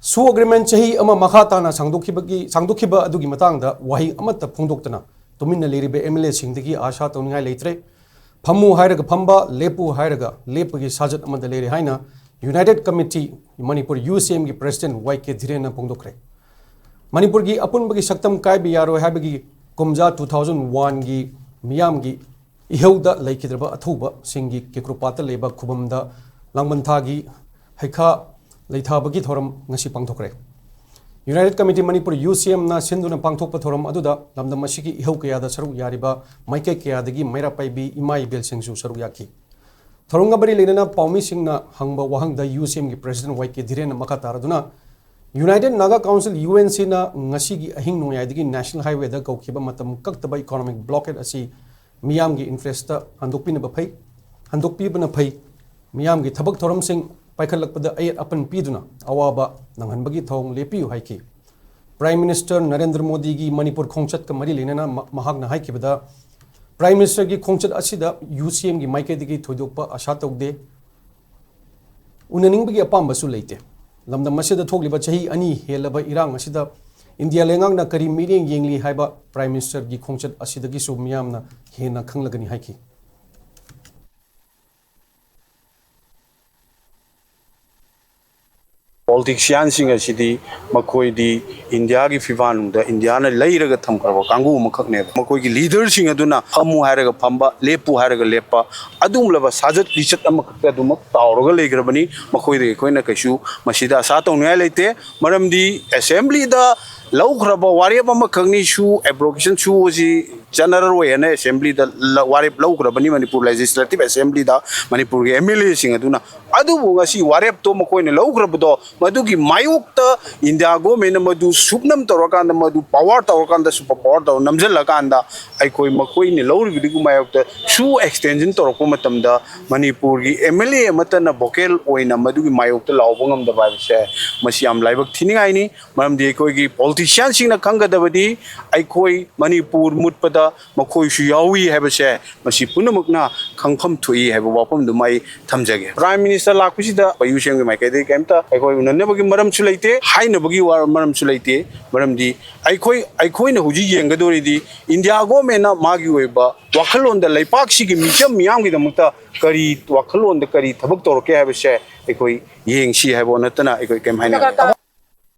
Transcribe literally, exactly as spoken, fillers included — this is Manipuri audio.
ꯁꯣ ꯑꯦꯒ꯭ꯔꯤꯃꯦꯟ ꯆꯍꯤ ꯑꯃ ꯃꯈꯥ ꯇꯥꯅ ꯁꯥꯡꯗꯣꯛꯈꯤꯕꯒꯤ ꯁꯥꯡꯗꯣꯛꯈꯤꯕ ꯑꯗꯨꯒꯤ ꯃꯇꯥꯡꯗ ꯋꯥꯍꯩ ꯑꯃꯠꯇ ꯐꯣꯡꯗꯣꯛꯇꯅ ꯇꯨꯃꯤꯟꯅ ꯂꯩꯔꯤꯕ ꯑꯦꯝ ꯑꯦꯜ ꯑꯦꯁꯤꯡꯗꯒꯤ ꯑꯥꯁꯥ ꯇꯧꯅꯤꯡꯉꯥꯏ ꯂꯩꯇ꯭ꯔꯦ꯫ ꯐꯝꯃꯨ ꯍꯥꯏꯔꯒ ꯐꯝꯕ, ꯂꯦꯞꯄꯨ ꯍꯥꯏꯔꯒ ꯂꯦꯞꯄꯒꯤ ꯁꯥꯖꯠ ꯑꯃꯗ ꯂꯩꯔꯦ ꯍꯥꯏꯅ ꯌꯨꯅꯥꯏꯇꯦꯗ ꯀꯃꯤꯇꯤ ꯃꯅꯤꯄꯨꯔ ꯌꯨ ꯁꯤ ꯑꯦꯝꯒꯤ ꯄ꯭ꯔꯁꯤꯗꯦꯟ ꯋꯥꯏ ꯀꯦ ꯙꯤꯔꯦꯟꯅ ꯐꯣꯡꯗꯣꯛꯈ꯭ꯔꯦ꯫ ꯃꯅꯤꯄꯨꯔꯒꯤ ꯑꯄꯨꯟꯕꯒꯤ ꯁꯛꯇꯝ ꯀꯥꯏꯕ ꯌꯥꯔꯣꯏ ꯍꯥꯏꯕꯒꯤ ꯀꯨꯝꯖꯥ ꯇꯨ ꯊꯥꯎꯖꯟ ꯋꯥꯟꯒꯤ ꯃꯤꯌꯥꯝꯒꯤ ꯏꯍꯧꯗ ꯂꯩꯈꯤꯗ꯭ꯔꯕ ꯑꯊꯧꯕꯁꯤꯡꯒꯤ ꯀꯦꯀ꯭ꯔꯨꯄꯥꯠꯇ ꯂꯩꯕ ꯈꯨꯕꯝꯗ ꯂꯥꯡꯕꯟ ꯊꯥꯒꯤ ꯍꯩꯈꯥ ꯂꯩꯊꯕꯒꯤ ꯊꯧꯔꯝ ꯉꯁꯤ ꯄꯥꯡꯊꯣꯛꯈ꯭ꯔꯦ꯫ ꯌꯨꯅꯥꯏꯇꯦꯗ ꯀꯃꯤꯇꯤ ꯃꯅꯤꯄꯨꯔ ꯌꯨ ꯁꯤ ꯑꯦꯝꯅ ꯁꯤꯟꯗꯨꯅ ꯄꯥꯡꯊꯣꯛꯄ ꯊꯧꯔꯝ ꯑꯗꯨꯗ ꯂꯝꯗꯝ ꯑꯁꯤꯒꯤ ꯏꯍꯧ ꯀꯌꯥꯗ ꯁꯔꯨꯛ ꯌꯥꯔꯤꯕ ꯃꯥꯏꯀꯩ ꯀꯌꯥꯗꯒꯤ ꯃꯩꯔꯥ ꯄꯥꯏꯕꯤ ꯏꯃꯥ ꯏꯕꯦꯜꯁꯤꯡꯁꯨ ꯁꯔꯨꯛ ꯌꯥꯈꯤ꯫ ꯊꯧꯔꯝꯒ ꯃꯔꯤ ꯂꯩꯅꯅ ꯄꯥꯎꯃꯤꯁꯤꯡꯅ ꯍꯪꯕ ꯋꯥꯍꯪꯗ ꯌꯨ ꯁꯤ ꯑꯦꯝꯒꯤ ꯄ꯭ꯔꯁꯤꯗꯦꯟ ꯋꯥꯏ ꯀꯦ ꯙꯤꯔꯦꯟꯅ ꯃꯈꯥ ꯇꯥꯔꯗꯨꯅ, united Naga council, U N ꯁꯤꯅ ꯉꯁꯤꯒꯤ ꯑꯍꯤꯡ ꯅꯣꯡꯌꯥꯏꯗꯒꯤ ꯅꯦꯁꯅꯦꯜ ꯍꯥꯏꯋꯦꯗ ꯀꯧꯈꯤꯕ ꯃꯇꯝ ꯀꯛꯇꯕ ꯏꯀꯣꯅꯣꯃꯤꯛ ꯕ꯭ꯂꯣꯀꯦꯗ ꯑꯁꯤ ꯃꯤꯌꯥꯝꯒꯤ ꯏꯟꯇꯔꯦꯁꯇ ꯍꯟꯗꯣꯛꯄꯤꯅꯕ ꯐꯩ, ꯍꯟꯗꯣꯛꯄꯤꯕꯅ ꯐꯩ꯫ ꯃꯤꯌꯥꯝꯒꯤ ꯊꯕꯛ ꯊꯧꯔꯝꯁꯤꯡ ꯄꯥꯏꯈꯠꯂꯛꯄꯗ ꯑꯌꯦꯠ ꯑꯄꯟ ꯄꯤꯗꯨꯅ ꯑꯋꯥꯕ ꯅꯪꯍꯟꯕꯒꯤ ꯊꯧꯑꯣꯡ ꯂꯦꯞꯄꯤꯌꯨ ꯍꯥꯏꯈꯤ꯫ ꯄ꯭ꯔꯥꯏꯝ ꯃꯤꯅꯤꯁꯇꯔ ꯅꯔꯦꯟꯗ꯭ꯔ ꯃꯣꯗꯤꯒꯤ ꯃꯅꯤꯄꯨꯔ ꯈꯣꯡꯆꯠꯀ ꯃꯔꯤ ꯂꯩꯅꯅ ꯃ-, ꯃꯍꯥꯛꯅ ꯍꯥꯏꯈꯤꯕꯗ, ꯄ꯭ꯔꯥꯏꯝ ꯃꯤꯅꯤꯁꯇꯔꯒꯤ ꯈꯣꯡꯆꯠ ꯑꯁꯤꯗ ꯌꯨ ꯁꯤ ꯑꯦꯝꯒꯤ ꯃꯥꯏꯀꯩꯗꯒꯤ ꯊꯣꯏꯗꯣꯛꯄ ꯑꯥꯁꯥ ꯇꯧꯗꯦ, ꯎꯅꯅꯤꯡꯕꯒꯤ ꯑꯄꯥꯝꯕꯁꯨ ꯂꯩꯇꯦ꯫ ꯂꯝꯗꯝ ꯑꯁꯤꯗ ꯊꯣꯛꯂꯤꯕ ꯆꯍꯤ ꯑꯅꯤ ꯍꯦꯜꯂꯕ ꯏꯔꯥꯡ ꯑꯁꯤꯗ ꯏꯟꯗꯤꯌꯥ ꯂꯩꯉꯥꯛꯅ ꯀꯔꯤ ꯃꯤꯠꯌꯦꯡ ꯌꯦꯡꯂꯤ ꯍꯥꯏꯕ ꯄ꯭ꯔꯥꯏꯝ ꯃꯤꯅꯤꯁꯇꯔꯒꯤ ꯈꯣꯡꯆꯠ ꯑꯁꯤꯗꯒꯤꯁꯨ ꯃꯤꯌꯥꯝꯅ ꯍꯦꯟꯅ ꯈꯪꯂꯒꯅꯤ ꯍꯥꯏꯈꯤ꯫ ꯄꯣꯂꯤꯇꯤꯛꯁꯤꯌꯥꯟꯁꯤꯡ ꯑꯁꯤꯗꯤ ꯃꯈꯣꯏꯗꯤ ꯏꯟꯗꯤꯌꯥꯒꯤ ꯐꯤꯕꯥꯜꯅꯨꯡꯗ ꯏꯟꯗꯤꯌꯥꯅ ꯂꯩꯔꯒ ꯊꯝꯈ꯭ꯔꯕ ꯀꯥꯡꯕꯨ ꯑꯃꯈꯛꯅꯦꯕ꯫ ꯃꯈꯣꯏꯒꯤ ꯂꯤꯗꯔꯁꯤꯡ ꯑꯗꯨꯅ ꯐꯝꯃꯨ ꯍꯥꯏꯔꯒ ꯐꯝꯕ, ꯂꯦꯞꯄꯨ ꯍꯥꯏꯔꯒ ꯂꯦꯞꯄ, ꯑꯗꯨꯒꯨꯝꯂꯕ ꯁꯥꯖꯠ ꯂꯤꯆꯠ ꯑꯃꯈꯛꯇ ꯑꯗꯨꯃꯛ ꯇꯥꯎꯔꯒ ꯂꯩꯈ꯭ꯔꯕꯅꯤ꯫ ꯃꯈꯣꯏꯗꯒꯤ ꯑꯩꯈꯣꯏꯅ ꯀꯩꯁꯨ ꯃꯁꯤꯗ ꯑꯁꯥ ꯇꯧꯅꯤꯡꯉꯥꯏ ꯂꯩꯇꯦ꯫ ꯃꯔꯝꯗꯤ ꯑꯦꯁꯦꯝꯕ꯭ꯂꯤꯗ ꯂꯧꯈ꯭ꯔꯕ ꯋꯥꯔꯦꯞ ꯑꯃꯈꯛꯅꯤ ꯁꯨ ꯑꯦꯕ꯭ꯔꯣꯒꯦꯁꯟ ꯁꯨ ꯑꯁꯤ ꯆꯠꯅꯔꯔꯣꯏ ꯍꯥꯏꯅ ꯑꯦꯁꯦꯝꯕ꯭ꯂꯤꯗ ꯂ-, ꯋꯥꯔꯦꯞ ꯂꯧꯈ꯭ꯔꯕꯅꯤ ꯃꯅꯤꯄꯨꯔ ꯂꯦꯖꯤꯁꯂꯦꯇꯤꯚ ꯑꯦꯁꯦꯝꯕ꯭ꯂꯤꯗ ꯃꯅꯤꯄꯨꯔꯒꯤ ꯑꯦꯝ ꯑꯦꯜ ꯑꯦꯁꯤꯡ ꯑꯗꯨꯅ꯫ ꯑꯗꯨꯕꯨ ꯉꯁꯤ ꯋꯥꯔꯦꯞꯇꯣ ꯃꯈꯣꯏꯅ ꯂꯧꯈ꯭ꯔꯕꯗꯣ ꯃꯗꯨꯒꯤ ꯃꯥꯌꯣꯛꯇ ꯏꯟꯗꯤꯌꯥ ꯒꯣꯔꯃꯦꯟꯅ ꯃꯗꯨ ꯁꯨꯞꯅꯝ ꯇꯧꯔꯀꯥꯟꯗ, ꯃꯗꯨ ꯄꯋꯥꯔ ꯇꯧꯔꯀꯥꯟꯗ, ꯁꯨꯄꯔ ꯄꯋꯥꯔ ꯇꯧꯔ ꯅꯝꯁꯤꯜꯂꯀꯥꯟꯗ ꯑꯩꯈꯣꯏ ꯃꯈꯣꯏꯅ ꯂꯧꯔꯤꯕꯗꯨꯒꯤ ꯃꯥꯌꯣꯛꯇ ꯁꯨ ꯑꯦꯛꯁꯇꯦꯟꯁꯟ ꯇꯧꯔꯛꯄ ꯃꯇꯝꯗ ꯃꯅꯤꯄꯨꯔꯒꯤ ꯑꯦꯝ ꯑꯦꯜ ꯑꯦ ꯑꯃꯠꯇꯅ ꯚꯣꯀꯦꯜ ꯑꯣꯏꯅ ꯃꯗꯨꯒꯤ ꯃꯥꯌꯣꯛꯇ ꯂꯥꯎꯕ ꯉꯝꯗꯕ ꯍꯥꯏꯕꯁꯦ ꯃꯁꯤ ꯌꯥꯝ ꯂꯥꯏꯕꯛ ꯊꯤꯅꯤꯡꯉꯥꯏꯅꯤ꯫ ꯃꯔꯝꯗꯤ ꯑꯩꯈꯣꯏꯒꯤ ꯄꯣꯂꯤꯇꯤꯛꯁ ꯑꯦꯁꯤꯌꯥꯟꯁꯤꯡꯅ ꯈꯪꯒꯗꯕꯗꯤ ꯑꯩꯈꯣꯏ ꯃꯅꯤꯄꯨꯔ ꯃꯨꯠꯄꯗ ꯃꯈꯣꯏꯁꯨ ꯌꯥꯎꯏ ꯍꯥꯏꯕꯁꯦ, ꯃꯁꯤ ꯄꯨꯝꯅꯃꯛꯅ ꯈꯪꯐꯝ ꯊꯣꯛꯏ ꯍꯥꯏꯕ ꯋꯥꯐꯝꯗꯨꯃ ꯑꯩ ꯊꯝꯖꯒꯦ꯫ Prime Minister ꯂꯥꯛꯄꯁꯤꯗ ꯄꯩꯌꯨ ꯁꯦꯝꯒꯤ ꯃꯥꯏꯀꯩꯗꯒꯤ ꯀꯩꯝꯇ ꯑꯩꯈꯣꯏ ꯎꯅꯅꯕꯒꯤ ꯃꯔꯝꯁꯨ ꯂꯩꯇꯦ, ꯍꯥꯏꯅꯕꯒꯤ ꯋꯥ-, ꯃꯔꯝꯁꯨ ꯂꯩꯇꯦ꯫ ꯃꯔꯝꯗꯤ ꯑꯩꯈꯣꯏ, ꯑꯩꯈꯣꯏꯅ ꯍꯧꯖꯤꯛ ꯌꯦꯡꯒꯗꯧꯔꯤꯗꯤ ꯏꯟꯗꯤꯌꯥ ꯒꯣꯔꯃꯦꯟꯅ ꯃꯥꯒꯤ ꯑꯣꯏꯕ ꯋꯥꯈꯜꯂꯣꯟꯗ ꯂꯩꯄꯥꯛꯁꯤꯒꯤ ꯃꯤꯆꯝ ꯃꯤꯌꯥꯝꯒꯤꯗꯃꯛꯇ ꯀꯔꯤ ꯋꯥꯈꯜꯂꯣꯟꯗ ꯀꯔꯤ ꯊꯕꯛ ꯇꯧꯔꯛꯀꯦ ꯍꯥꯏꯕꯁꯦ ꯑꯩꯈꯣꯏ ꯌꯦꯡꯁꯤ ꯍꯥꯏꯕ ꯅꯠꯇꯅ ꯑꯩꯈꯣꯏ ꯀꯩꯝ ꯍꯥꯏꯅꯤꯡꯗꯦ꯫